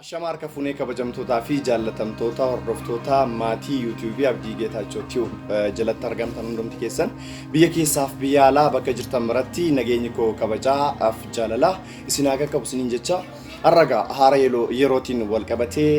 Ashama harka fuunee kabajamtootaa fi jaallatamtoota hordoftoota maatii yuutuubii Abdii Geetaachoo Tube jalatti argamtan hundumti keessan biyya keessaaf biyya alaa bakka jirtan maratti nageenyi koo kabajaaf jaalalaa isin haa qaqqabu isiniin jecha har'a egaa haara yerootiin wal qabatee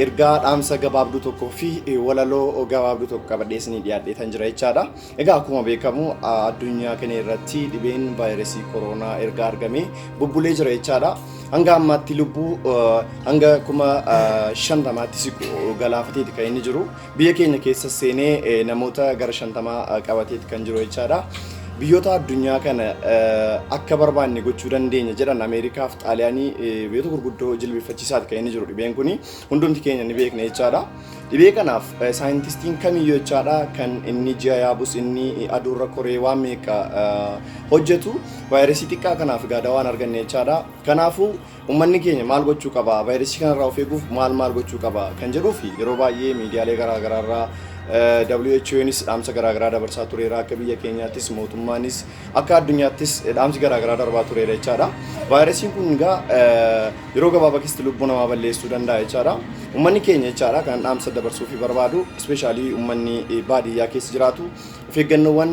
ergaa dhaamsa gabaabduu tokkoo fi walaloo gabaabduu tokko qabadhee isinii dhiyaadheetan jira jechaadha. Egaa akkuma beekamu addunyaa kana irratti dhibeen vaayirasii kooroonaa erga argamee bubbulee jira jechaadha. Hanga ammaatti lubbuu hanga 50,000tti siqu galaafateeti kan inni jiru. Biyya keenya keessa seenee namoota gara 50 qabateeti kan jiru jechaadha. Biyyoota addunyaa kana akka barbaanne gochuu dandeenya jedhan Ameerikaa fi Xaaliyaanii biyyoota gurguddoo jilbeeffachiisaati kan inni jiru dhibeen kuni. Hundumti keenya ni beekna jechaadha. Dhibee kanaaf saayintistiin kamiyyuu jechaadha kan inni ji'a yaabus inni aduurra koree waan meeqa hojjetu vaayirasii xiqqaa kanaaf egaa dawaan arganne jechaadha. Kanaafuu uummanni keenya maal gochuu qaba? Vaayirasii kanarraa of eeguuf maal maal gochuu qaba? Kan jedhuu fi yeroo baay'ee miidiyaalee garaagaraarraa WHOnis dhaamsa garaagaraa dabarsaa tureera. Akka biyya keenyaattis mootummaanis akka addunyaattis dhaamsi garaagaraa darbaa tureera jechaadha. Vaayirasiin kun egaa yeroo gabaabaa keessatti lubbuu namaa balleessuu danda'a jechaadha. Uummanni keenya jechaadha kan dhaamsa dabarsuu fi barbaadu ispeeshaalii uummanni baadiyyaa keessa jiraatu of eeggannoowwan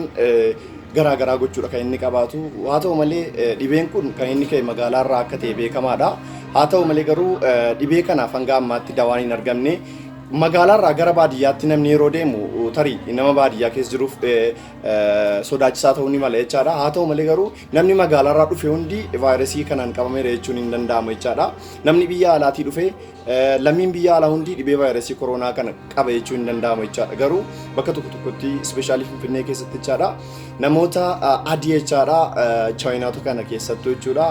garaagaraa gochuudha kan inni qabaatu. Haa ta'u malee dhibeen kun kan inni ka'e magaalaarraa akka ta'e beekamaadha. Haa ta'u malee garuu dhibee kanaaf hanga ammaatti dawaan hin argamne. Magaalaarraa gara baadiyyaatti namni yeroo deemu tarii nama baadiyyaa keessa jiruuf sodaachisaa ta'uu ni mala jechaadha. Haa ta'u malee garuu namni magaalaarraa dhufe hundi vaayirasii kanaan qabameera jechuun hin danda'amu jechaadha. Namni biyya alaatii dhufe lammiin biyya alaa hundi dhibee vaayirasii koronaa kana qaba jechuun hin danda'amu jechaadha. Garuu bakka tokko tokkotti ispeeshaalii Finfinnee keessatti jechaadha namoota adii jechaadha chaayinaatu kana keessattuu jechuudha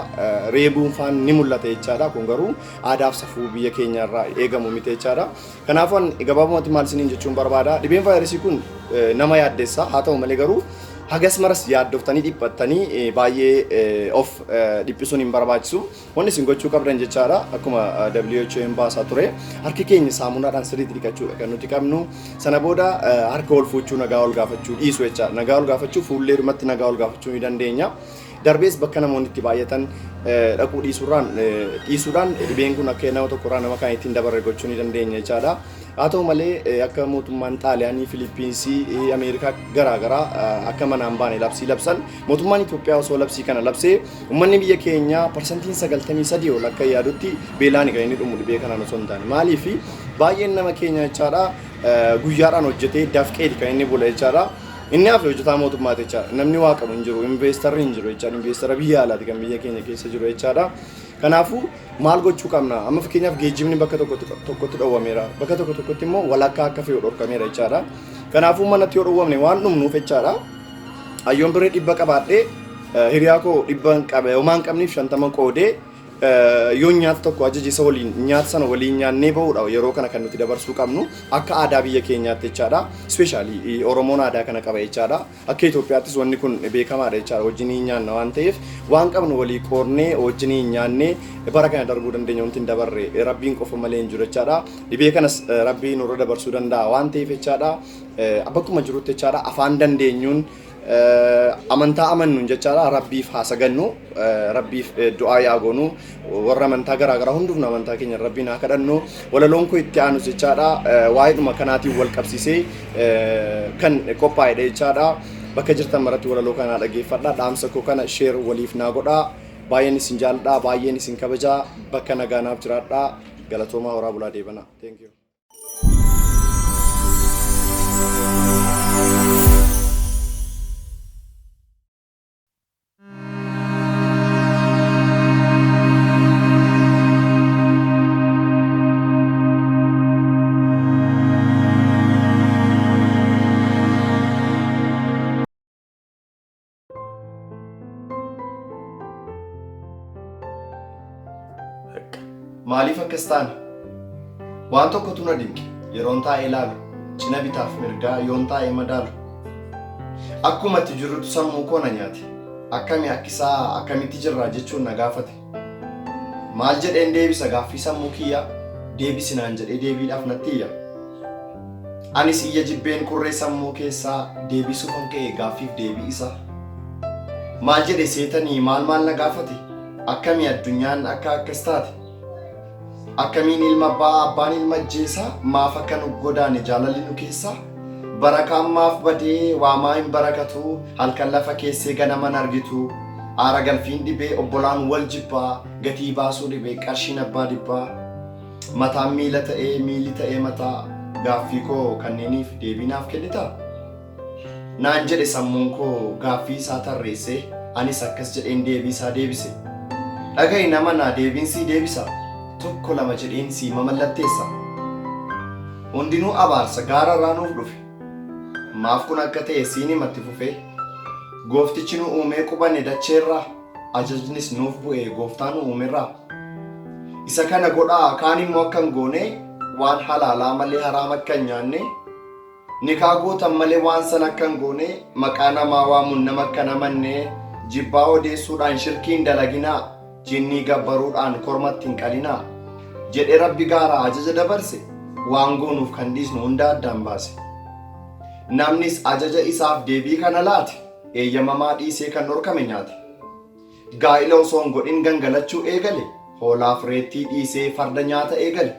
reebuun faan ni mul'ata jechaadha. Kun garuu aadaaf safuu biyya keenyarraa eegamu miti jechaadha. Kanaafuu gabaabumatti maal isiniin jechuun barbaada dhibeen vaayirasii kun nama yaaddessa haa ta'u malee garuu hagas maras yaaddoftanii dhiphattanii baay'ee of dhiphisuun hin barbaachisu. Wanni isin gochuu qabdan jechaadha akkuma WHO'n baasaa ture harki keenya saamunaadhaan sirriitti dhiqachuudha kan nuti qabnu. Sana booda harka ol fuuchuu nagaa ol gaafachuu dhiisu jechaadha. Nagaa ol gaafachuu fuulleedhumatti nagaa ol gaafachuu ni dandeenya. Darbees bakka namoonni itti baay'atan dhaquu dhiisuurraan dhiisuudhaan dhibeen kun akka nama tokkorraa nama kaan ittiin dabarre gochuu ni dandeenya jechaadha. Haa ta'u malee akka mootummaan Xaaliyaanii, Filiippiinsii, Ameerikaa garaa garaa akka manaan baane labsii labsan mootummaan Itoophiyaa osoo labsii kana labsee uummanni biyya keenyaa parsantiin 93 ol akka yaadutti beelaan kan inni dhumu dhibee kanaan osoo hin taane. Maaliif baay'een nama keenya jechaadha guyyaadhaan hojjetee dafqeeti kan inni bula jechaadha. Inni hafe hojjetaa mootummaati jechaadha. Namni waa qabu hin jiru, investarri hin jiru jechaadha. Investara biyya alaati kan biyya keenya keessa jiru jechaadha. Kanaafuu maal gochuu qabna? Amma fakkeenyaaf geejjibni bakka tokkotti dhowwameera. Bakka tokko tokkotti immoo walakkaa akka fe'u dhorkameera jechaadha. Kanaafuu manatti yoo dhowwamne waan dhumnuuf jechaadha. Ayyoon birrii 100 qabaadhee hiriyaa koo 100 hin qabe homaa hin qabneef 50 qoodee yoon nyaata tokko ajaje isa waliin nyaata sana waliin nyaannee bahuudha yeroo kana kan nuti dabarsuu qabnu akka aadaa biyya keenyaatti jechaadha. Ispeeshaalii Oromoon aadaa kana qaba jechaadha. Akka Itoophiyaattis wanni kun beekamaadha jechaadha. Wajjin nyaanna waan ta'eef waan qabnu walii qoodnee wajjin nyaannee bara kana darbuu dandeenya wanti hin dabarre rabbiin qofa malee hin jiru jechaadha. Dhibee kanas rabbii nurra dabarsuu danda'a waan ta'eef jechaadha. Bakkuma jirutti jechaadha afaan dandeenyuun amantaa amannuun jechaadha rabbiif haa sagannu rabbiif du'aa yaa goonu warra amantaa garaa garaa hundumnu amantaa keenya rabbiin haa kadhannu walaloon koo itti aanus jechaadha waa'eedhuma kanaatiin wal qabsiisee kan qophaa'edha jechaadha bakka jirtan maratti walaloo kanaa dhaggeeffadha dhaamsa koo kana sheer waliif naa godhaa baay'een isin jaalladha baay'een isin kabajaa bakka nagaa naaf jiraadha galatoomaa horaa bulaa deebanaa thank you. Maaliif akkas taane? Waan tokkotu na dinqe yeroon taa'ee ilaalu cina bitaaf mirgaa yoon taa'ee madaalu. Akkuma itti jirrutu sammuu koo na nyaate. Akkami akkisaa akkamitti jirraa jechuun na gaafate. Maal jedheen deebisa gaaffii sammuu kiyyaa deebisi naan jedhee deebiidhaaf natti iyya. Anis iyya jibbeen kurree sammuu keessaa deebisuufan ka'e gaaffiif deebii isaa. Maal jedhe seetanii maal maal na gaafate? Akkami addunyaan akka akkas taate? Akkamiin ilma abbaa abbaan ilma ajjeesaa maaf akka nu godaane jaalalli nu keessaa? Barakaan maaf badee waamaa hin barakatu halkan lafa keessee ganaman argitu. Aara galfiin dhibee obbolaan wal jibbaa gatii baasuu dhibee qarshiin abbaa dibbaa. Mataan miila ta'ee miilli ta'ee mataa gaaffii koo kanneeniif deebii naaf kennitaa? Naan jedhe sammuun koo gaaffii isaa tarreessee anis akkas jedheen deebii isaa deebise. Dhaga'i nama naa deebiin sii deebisa tokko lama jedheen sii mamallatteessa. Hundinuu abaarsa gaara irraa nuuf dhufe. Maaf kun akka ta'e siin hima itti fufee. Gooftichi nu uumee qubanne dacheerraa ajajnis nuuf bu'e gooftaa nu uumerraa. Isa kana godhaa kaan immoo akka hin goone waan halaalaa malee haraam akka hin nyaanne nikaa gootan malee waan sana akka hin goone maqaa namaa waamuun nama akka hin amanne jibbaa odeessuudhaan shirkii hin dalaginaa jinnii gabbaruudhaan kormatti hin qalinaa jedhee rabbi gaaraa ajaja dabarse waan goonuuf kan dhiisnu hunda addaan baase. Namnis ajaja isaaf deebii kana laate eeyyamamaa dhiisee kan dhorkame nyaate. Gaa'ila osoo hin godhin gangalachuu eegale hoolaaf reettii dhiisee farda nyaata eegale.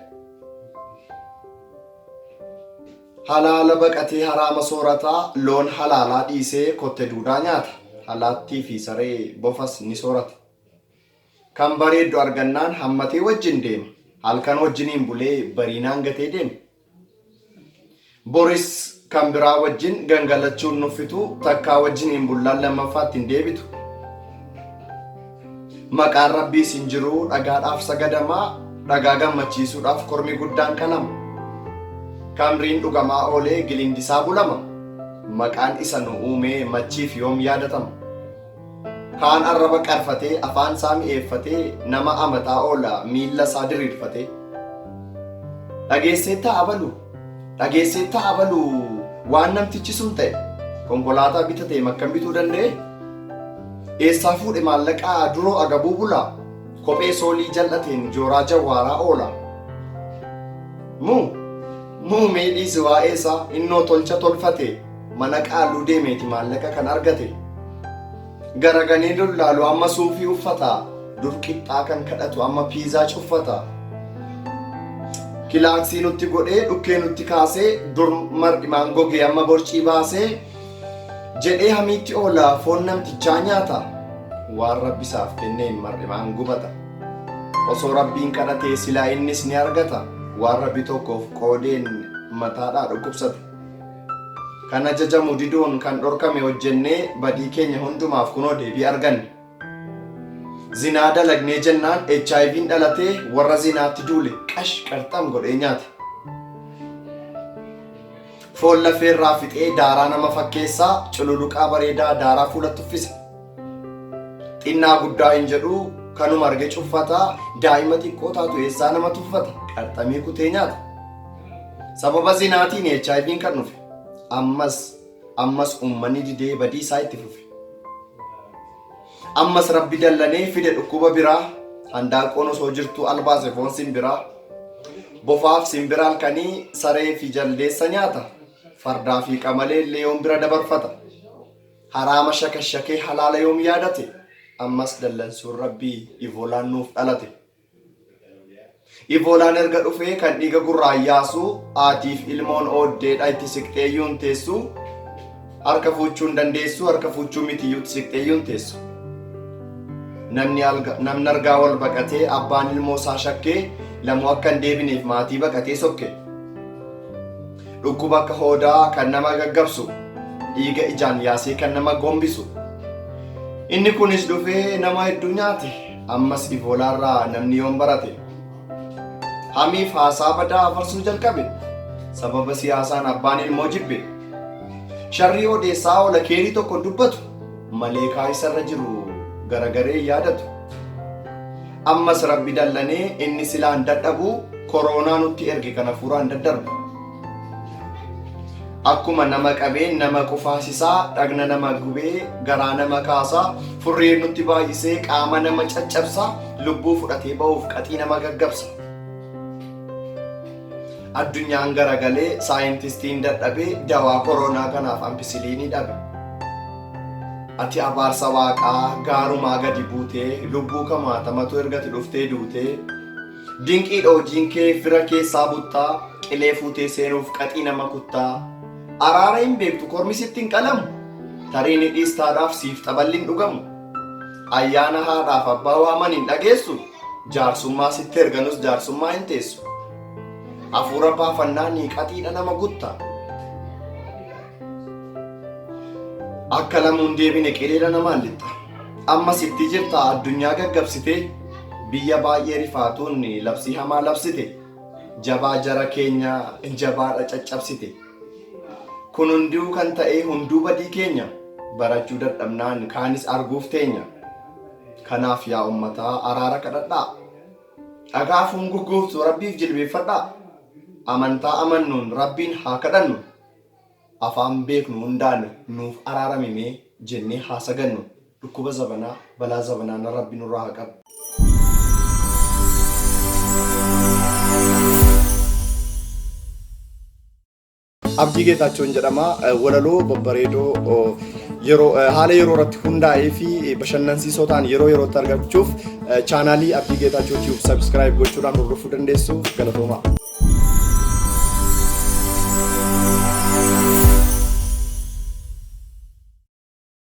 Halaala baqatee haraama soorataa loon halaalaa dhiisee kotte duudaa nyaata. Halaattii fi saree bofas ni soorata. Kan bareeddu argannaan hammatee wajjin deema. Halkan wajjiniin bulee bariinaan gatee deema. Boris kan biraa wajjin gangalachuun nuffitu takkaa wajjiniin bullaan lammaffaatti hin deebitu. Maqaan rabbiis hin jiru dhagaadhaaf sagadamaa dhagaa gammachiisuudhaaf kormi guddaan qalama. Kamriin dhugamaa oolee gilindisaa bulama. Maqaan isa nu uumee machiif yoom yaadatama. Kaan arraba qarfatee afaan isaa mi'eeffatee nama amataa oola miilla isaa diriirfatee. Dhageesseettaa abalu dhageesseettaa abalu waan namtichi sun ta'e konkolaataa bitatee makkan bituu danda'e. Eessaa fuudhe maallaqaa duroo agabuu bulaa kophee soolii jal'ateen jooraa jawwaaraa oola. Muu muu mee dhiisi waa'ee isaa innoo tolcha tolfate mana qaalluu deemeeti maallaqa kan argate. Garaganee dollaalu amma suufii uffata dur qixxaa kan kadhatu amma piizaa cuffata. Kilaaksii nutti godhee dhukkee nutti kaasee dur mar'imaan gogee amma borcii baasee jedhee hamiitti oola foon namtichaa nyaata. Waan rabbi isaaf kenneen mar'imaan gubata. Osoo rabbiin kadhatee silaa innis ni argata. Waan rabbi tokkoof qoodeen mataadhaa dhukkubsata. Kan ajajamu diduun kan dhorkame hojjennee badii keenya hundumaaf kunoo deebii arganne. Zinaa dalagnee jennaan HIV'n dhalatee warra zinaatti duule qash qarxam godhee nyaate. Foon lafeerraa fixee daaraa nama fakkeessaa cululuqaa bareedaa daaraa fuulatti uffisa. Xinnaa guddaa hin jedhu kanuma arge cuffataa daa'ima xiqqoo taatu eessaa nama tuffata qarxamii kutee nyaata. Sababa zinaatiin HIV'n kan dhufe ammas ammas uummanni didee badii isaa itti fufe. Ammas rabbi dallanee fide dhukkuba biraa handaanqoon osoo jirtuu albaase foon simbiraa. Bofaaf simbira halkanii saree fi jaldeessa nyaata. Fardaa fi qamalee illee yoom bira dabarfata. Haraama shakashakee halaala yoom yaadate. Ammas dallansuun rabbii Ivolaan nuuf dhalate. Ivolaan erga dhufee kan dhiiga gurraan yaasu haatiif ilmoon ooddeedha itti siqxeeyyuu hin teessu. Harka fuuchuu hin dandeessu harka fuuchuu mitiyyuu itti siqxeeyyuu hin teessu. Namni namni argaa wal baqatee abbaan ilmoo isaa shakkee lamuu akka hin deebineef maatii baqatee sokke. Dhukkuba akka hoodaa kan nama gaggabsu dhiiga ijaan yaasee kan nama gombisu. Inni kunis dhufee nama hedduu nyaate ammas Ivoolaarraa namni yoom barate. Hamiif haasaa badaa afarsuu jalqabe sababa siyaasaan abbaan ilmoo jibbe. Sharrii odeessaa oola keerii tokko dubbatu maleekaa isarra jiru garagaree yaadatu. Ammas rabbi dallanee inni silaan dadhabu koroonaa nutti erge kan hafuuraan daddarbu. Akkuma nama qabeen nama qufaasisaa dhagna nama gubee garaa nama kaasaa furrii nutti baay'isee qaama nama caccabsaa lubbuu fudhatee ba'uuf qaxii nama gaggabsa. Addunyaan garagalee saayintistiin dadhabee dawaa koronaa kanaaf ampisiliinii dhabe. Ati abaarsa waaqaa gaarumaa gadi buutee lubbuu kamaatamatu ergati dhuftee duutee. Dinqiidha hojiin kee fira keessaa buttaa qilee fuutee seenuuf qaxii nama kuttaa. Araara hin beektu kormi sitti hin qalamu tarii ni dhiistaadhaaf siif xaballi hin dhugamu. Ayyaana haadhaaf abbaa waaman hin dhageessu jaarsummaa sitti erganus jaarsummaa hin teessu. Hafuura baafannaa ni qaxiidha nama gutta. Akka lamuun deebine qileedha namaan lixxa. Amma sitti jirta addunyaa gaggabsitee biyya baay'ee rifaatuun labsii hamaa labsite. Jabaa jara keenya jabaadha caccabsite. Kun hunduu kan ta'ee hunduu badii keenya barachuu dadhabnaan kaanis arguuf teenya. Kanaaf yaa ummataa araara kadhadhaa. Dhagaa fuun gugguuftu Rabbiif jilbeeffadhaa. Amantaa amannuun Rabbiin haa kadhannu. Afaan beeknu hundaan nuuf araarami mee jennee haa sagannu. Dhukkuba zabanaa, balaa zabanaa na Rabbi nurraa haa qabu. Abdii Geetaachoon jedhama. Walaloo babbareedoo yeroo haala yeroo irratti hundaa'ee fi bashannansiisoo ta'an yeroo yerootti argachuuf chaanaalii Abdii Geetaachoo Tube subscribe gochuudhaan hordofuu dandeessu. Galatoomaa.